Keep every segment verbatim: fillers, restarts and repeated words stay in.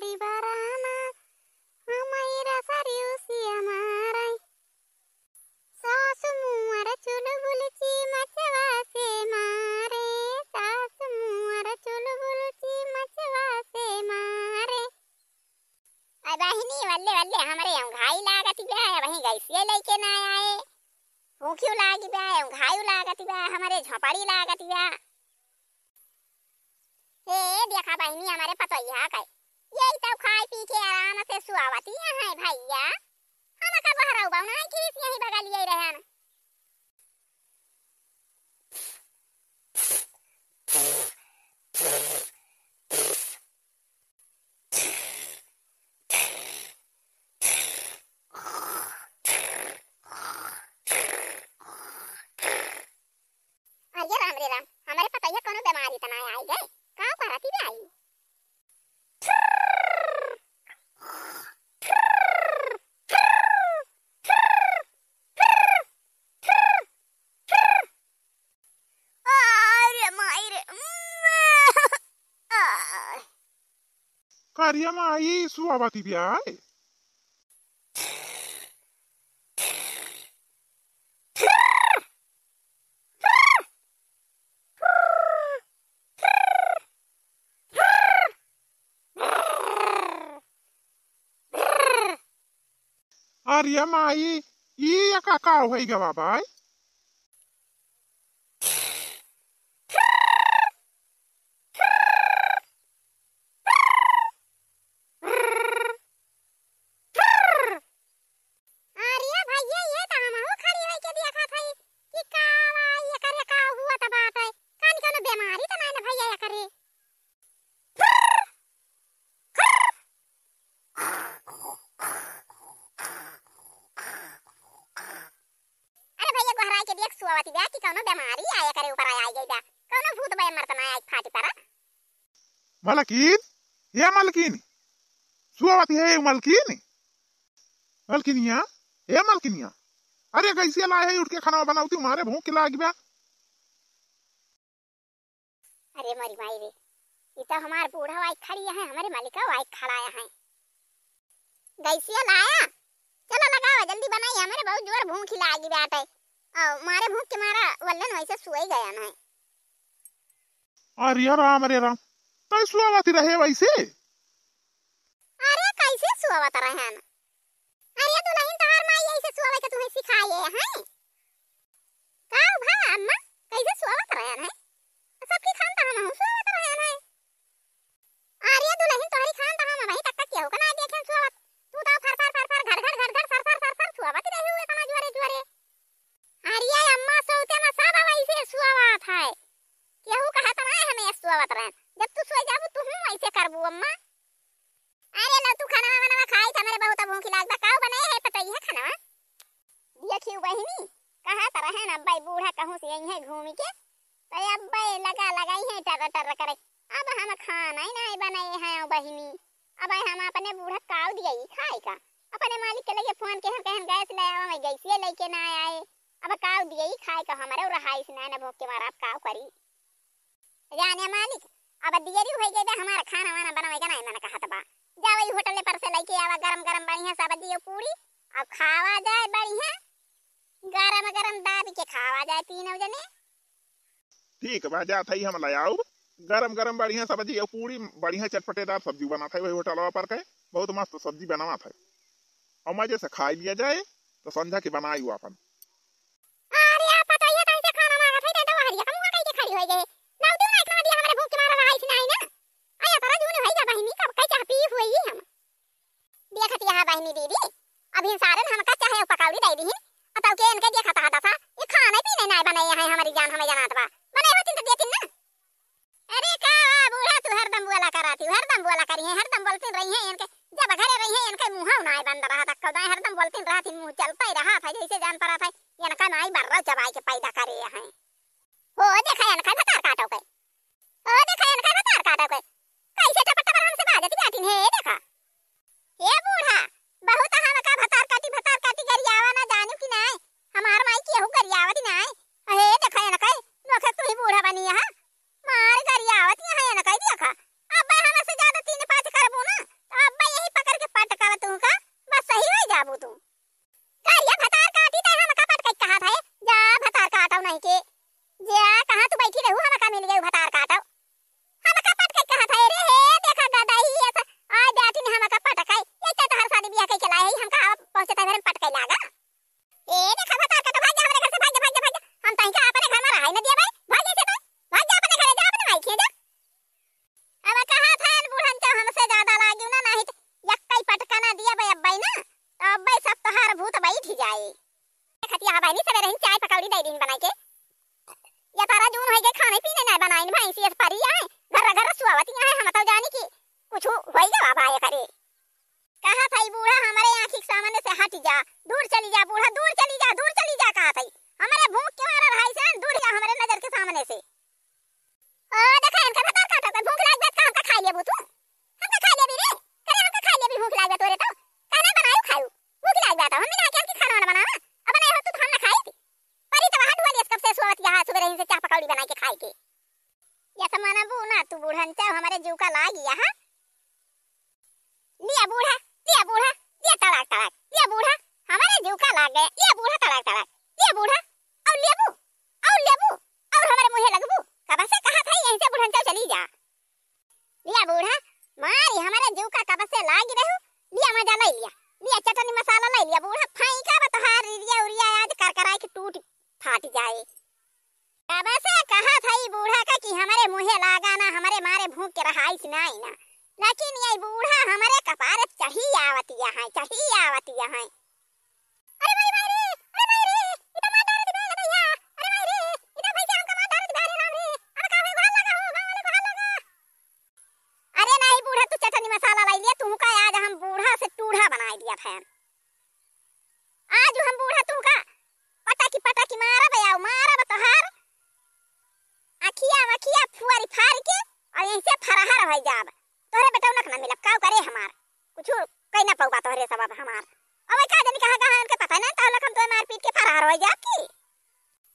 काटी बरामा, हमैरा सरियू सिया मारै। सासु मुअर चुलबुल चिमचवा से मारे, सासु मुअर चुलबुल चिमचवा से मारे। अरे बहिनी, वल्ले वल्ले हमरे अउंघाई लागत बा, अबहीं गैसिया लइके ना आए। भूखियो लागी बा, अउंघाई लागत बा, हमरे झोपड़ी लागत बा। हे देखा बहिनी, हमरे पतोहिया के यही तो खाई पी के आराम से सुआवती है भैया। हम का बहरऊ बउना है कि यही बगलिए रहन। अरे राम रे राम, हमरे पतैया कोनो बेमारी त ना आई गए, का परती बे आई? अरे माई रे, उम्म, आ। करिया माई सुआवती बे आई। अरे माई, ई एका का होइ गवा बाई? अरे भैया, ये तो हमहू खड़ी होइके देखत हई कि का बा, एकरे का हुआ त बात है। कान कोनो बेमारी त नाई न भैया एकरे? अरे भैया, गोहराई के देख, सुआवती बा कि कौनो बेमारी आए करे ऊपर आई गई बा, कौनो भूत बैमर त ना आई फाटी परा। मलकिन, ए मलकिन, सुआवती है ए मलकिन, मलकिनिया, ए मलकिनिया, अरे गैसिया लाए है, उठ के खाना बनावती, मारे भूख लागी बा। अरे मोरी माई रे, ई तो हमार बूढ़ा वाई खड़ी है, हमरे मलिका वाई खड़ा है। गैसिया लाया, चलो लगावा जल्दी बनाई, हमरे बहुत जोर भूख लागी बाटे। औ मारे भूख के मारा वल्लन वैसे सोई गया है। अरे राम रे राम, तै सुआवत रहे वैसे? अरे कैसे सुआवत रहन? अरे दुलहिन, तोहार माई ऐसे सुआवे के तुहे सिखाए हैं? का भा अम्मा, कैसे सुआवत रहन है? सबकी खान त हमहू सुआवत रहन है। अरे दुलहिन, तोहरी खान त हम अबहीं तक केहू के ना देखेन सुआवत। तू त फर फर फर फर, घड़ घड़ घड़ घड़, सर सर सर सर सुआवत रहे हुए तना जुआरे जुआरे। अरे अम्मा, सौते में सब वैसे सुआवत है। केहू कहत ना हमें सुआवत रहन। जब तू सोई जाबू, तू हूँ ऐसे करबू अम्मा। अरे लो तू खाना वाना खाई, त हमरे बहुत भूख लाग बा। काऊ बनाए है पतैया खाना? देखियो बहिनी, कहत रहन अब्बे बूढ़ा कहूँ से आई है घूमी के, त अब्बे लगा लगाई है टर्र टर्र करे। अब हम खाना ही नहीं बनाए हैं बहिनी। अब हम अपने बूढ़ा काऊ दिए ही खाए का? अपने मालिक के लगे फोन के हम कहन गैस ले आवा, मैं गैसिए लेके ना आए। अब काऊ दिए ही खाए का? हमरे रहाइश ना, ना भूख के मारा अब काऊ करी। जाने मालिक, अब देरी होइ गई बा, हमारा खाना वाना बनावे का नहीं मन कहत बा। जाओ ई होटल पर से लेके आवा गरम गरम बढ़िया सब्जी और पूरी, अब खावा जाए बढ़िया, गरम गरम दाब के खावा जाए तीनों जने। ठीक बा, जात हई हम ले आउब गरम गरम बढ़िया सब्जी और पूरी, बढ़िया चटपटेदार सब्जी बनात है वही होटलवा पर के, बहुत मस्त सब्जी बनावत है। और मजे से खाई लिया जाए, तो संझा के बनाई वो अपन। अरे, आप पतोहिया कैसे खाना मांगत है, तो हरिया का मुंह कैसे खड़ी होइ गए? नौ दिन ना इतना दिया हमरे भूख के मारा रहा इस नाई ना। आया तारा जून होई जा बहिनी, कब कई चाह पी हुई हम। देखत यहाँ बहिनी दीदी, अभी सारन हमका चाहे पकौड़ी दे दीहिन, अतौ के इनके देखत हा दसा, ये खाने पीने ना बनाए हैं हमारी जान, हमें जनात बा। बनाए होतिन तो देतिन ना। अरे का बा बूढ़ा, तू हरदम बोला कराती, हरदम बोला करी है, हरदम बोलती रही है इनके, जब घरे रही है इनके मुंह नाय बंद रहा था, कदाय हरदम बोलती रहती, मुंह चलता ही रहा था, जैसे जान पड़ा था इनका नाई बर्रा चबाई के पैदा करे हैं। हो देखा इनका भतार काटो के, हो देखा इनका भतार काटो के, कैसे टपर टपर हमसे बाजती बाटिन है, देखा। ए बूढ़ा, बहुत हमका भतार काटी, भतार काटी गरियावा ना जानू कि नाय? हमार माई केहू गरियावत नाय। अहे, देखा एनकै, नोखे तू ही बूढ़ा बनी यहाँ। मार गरियावत यहाँ एनकै देखा। अब हमसे ज्यादा तीन पाँच करबू ना, तो बुढ़नचा हमरे जीव का लाग गया है। लिया बूढ़ा, लिया बूढ़ा, लिया तड़ाक तड़ाक, लिया बूढ़ा, हमरे जीव का लाग गया, लिया बूढ़ा तड़ाक तड़ाक, लिया बूढ़ा, और लेबू, और लेबू, और हमरे मुँहे लगबू, कब से कहा था यहीं से बुढ़नचा चली जा। लिया बूढ़ा, मारी हमरे जीव का कब से लाग रहू, लिया मजा ले लिया, लिया चटनी मसाला ले लिया बूढ़ा, फाई का बतहार रिरिया उरिया आज करकराए के टूट फाट जाए। कब से कहा था ई बूढ़ा का कि हमरे मुँहे लागा ना, हमरे मारे भूख के रहाइस नाई ना, लेकिन ये बूढ़ा हमरे कपारे चढ़ी आवतिया है, चढ़ी आवतिया है। अरे माई, माई रे, अरे माई रे, ई तो मार डारत बा भैया, अरे माई रे, ई तो भैया हमका मार डारत बा, अरे राम रे, अब का होई, गोहार लगा हो, गाँव वाले गोहार लगा। अरे नहीं बूढ़ा, तू चटनी मसाला लाई लिया, तुहका आज हम बूढ़ा से टूढ़ा बनाई दिया फैन। आज हम बूढ़ा तुहका पटाकी पटाकी मारब, आओ मारब तोहार अखिया वखिया फुआरी फार के, और यहीं से फराहर हो जाब। तोहरे बेटौनक ना मिलब, काऊ करे हमार, कुछ कई ना पौबा तोहरे सबब हमार। अब का जानी कहाँ कहाँ उनके पता नहीं, तहलक हम तो मारपीट के फराहर हो जाब की।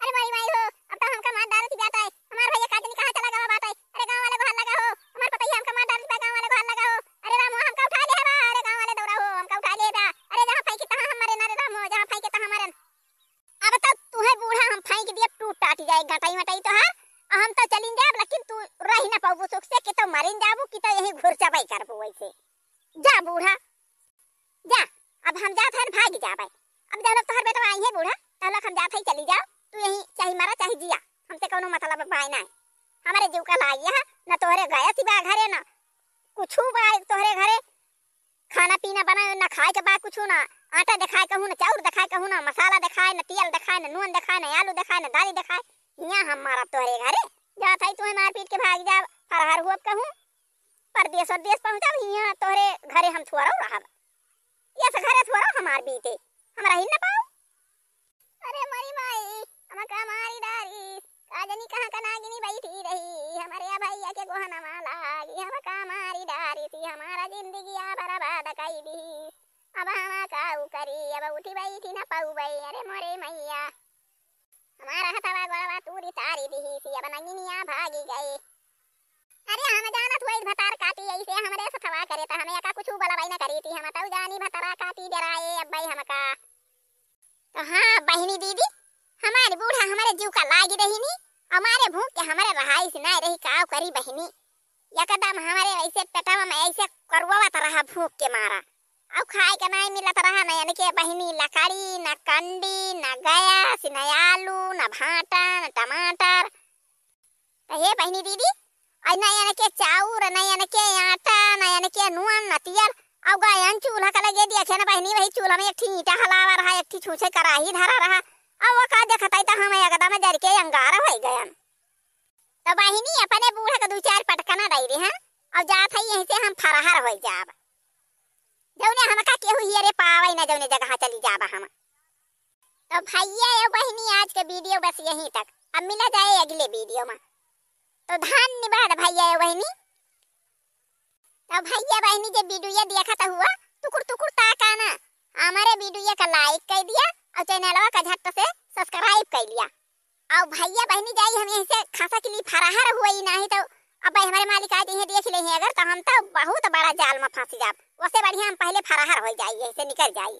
अरे माई माई हो, अब तो हमका मार डालत बाटे, हमार भैया का जानी कहाँ चला गवा बाटे। अरे गाँव वाले गोहार लगा हो, हमार पतैया हमका मार डालत बा, गाँव वाले गोहार लगा हो। अरे राम हो, हमका उठा ले बा, अरे गाँव वाले दौरा हो, हमका उठा ले बा। अरे जहाँ फेंकी तहाँ हम मरे ना रे राम हो, जहाँ फेंकी तहाँ मरे। अब तो तुहे बूढ़ा हम फेंक दिया, टूट टाट जाए गटाई मटाई तोहार, और हम तो चलिन जाब, लेकिन तू रही ना पाबू सुख से, कि तो मरिन जाबू, कि तो यहीं घुरचबई करबू वैसे। जा बूढ़ा, जा, अब हम जात हन, भाग जाबे। अब जब तोहर बेटवा आई है बूढ़ा, तब हम जात है, चली जाओ, तू यहीं चाहे मरा चाहे जिया, हमसे कौनो मतलब बाय ना है। हमारे जीव का लाग यहाँ, न तोहरे गैस बा घरे, न कुछ बा तोहरे घरे, खाना पीना बनाए, न खाए के बा कुछ, न आटा देखाए कहूँ, न चाउर देखाए कहूँ, न मसाला देखाए, न तेल देखाए, न नून देखाए, न आलू देखाए, न दाली देखाए। यहाँ हम मारब तोहरे घरे, जात है तुहे मार पीट के भाग जाब, फरहर हुअब कहूँ। परदेस परदेस पहुँचब, हियाँ तोहरे घरे हम थोरौ रहब। यस घरे थोरौ हमार बीते, हम रही न पाऊ। अरे मरी माई, हमका मारी डारिस, का जनी कहाँ का नागिनी बैठी रही, हमरे भैया के गोहनवा लागी, हमका मारी डारिस, हमारा जिंदगिया बर्बाद कई दिहिस। अब हम काऊ करी, अब उठी बैठी न पउबे, अरे मोरे मैया। हमारा हथवा गोड़वा तूरी तारी दिहिस, अब नगिनिया भागी गई। अरे हम जानत हुई भतार काटी ऐसे हमरे सथवा करे, त हमें का कुछ बलवाई न करी थी, हम तऊ जानी भतारा काटी डराए अब भाई हमका। तो हाँ बहिनी दीदी, हमारी बूढ़ा हमारे जीव का लागी रही नी, हमारे भूख के हमारे रहाई से ना रही, काव करी बहिनी। एकदम हमारे ऐसे पेटवा में ऐसे करुआवत रहा भूख के मारा। अब खाए के नहीं मिलत रहा, न इनके बहिनी लकड़ी, न कंडी, न गैस, न आलू, न भाटा, न टमाटर। तो हे बहिनी दीदी, और न इनके चाउर, न इनके आटा, न इनके नून, न तियल, और गयन चूल्हा का लगे दिया थे ना बहिनी, वही चूल्हा में एक ठी ईंटा हलावा रहा, एक ठी छूछे कराही धरा रहा, और वो का देखत है तो हम एकदम जर के अंगार हो गयन। तो बहिनी अपने बूढ़ा के दू चार पटकना दई रहे हैं, और जात है यहीं से हम फरहर हो जाब। जौने हमका केहू हियरे पावे न, जौने जगह चली जाबा हम। तो भैया ए बहिनी, आज के वीडियो बस यहीं तक, अब मिला जाए अगले वीडियो में। तो धन्यवाद भैया ए बहिनी। तो भैया बहिनी जे वीडियो देखत हुआ, टुकुर टुकुर ताका ना, हमारे वीडियो का लाइक कर दिया और चैनलवा का झट से सब्सक्राइब कर लिया। और भैया बहिनी जाई हम यहीं से खासा के लिए फराहर हुई नहीं तो अब भाई हमारे मालिक आ जाइए देख लेंगे अगर तो हम तो बहुत बड़ा जाल में फंस जाब। उससे बढ़िया हम पहले फराहर हो जाई, यहीं से निकल जाई।